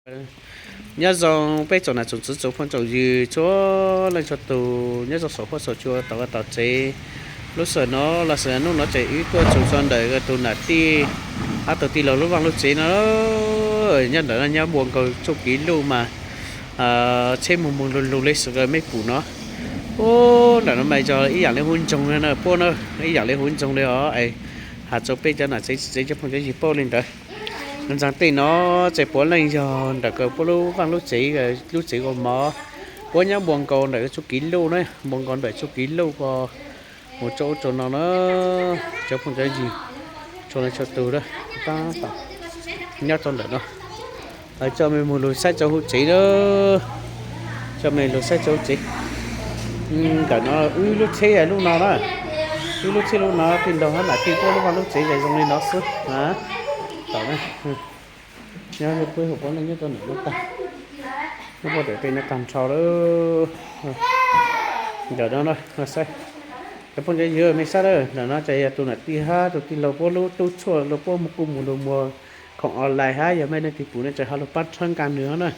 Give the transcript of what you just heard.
Nyob zoo peb tsoom nam tsoom txiv tsoom phooj tsoom ywg txhua leej txhua tus nyob rau saum huab saum cua tom vaj tom tsev. Lub sij hawm no los sis hnub no ces wb tuaj txog ntawm tus nam tij hab tus tij laug lub vaj lub tsev no. Nyob ntawm no nyob npuas nkaus txuj kev luj mas tsheb moog moog lug lug le sawv daws mej pum no. Ub, ntawm no mas yog ib yaam le huv ntsoog le na puab na, ib yaam le huv ntsoog le os. Has rua peb cov nam tsev txiv tsev cov phooj cov ywg paub le ntawd. Ntxaag tej no ces puav leej yog ntawm kws puab lub vaj lub tsev, lub tsev ua mov. Puab nyob npuas nkaus ntawm txuj kev luj na, npuas nkaus ntawm txuj kev luj ko mus rau ub rau no na. Cov phooj cov ywg txhua leej txhua tug tab tom nyob rau ntawm no. Coj mej moog lug saib rau huv tsev na. Coj mej lug saib rau huv tsev. Ntawm no wb lub tsheb lub no na. Wb lub tsheb lub no tij laug hab nam tij puab lub vaj lub tsev zoo le no xwb. Tom nyob puab hauv puab leej nyob rau ntawm no tag. Nyob puab ntawm tej no tag nrho lawm. Ntawm no saib, cov phooj cov ywg mej saib lawm, ntawm no ces yog tus nam tij hab tus tij laug puab lub tub tshuaj lug puab mus kuj mus lug muag khoom online hab yog mej leej twg pum no ces ho lug pab txhawb nqa nwg hab na.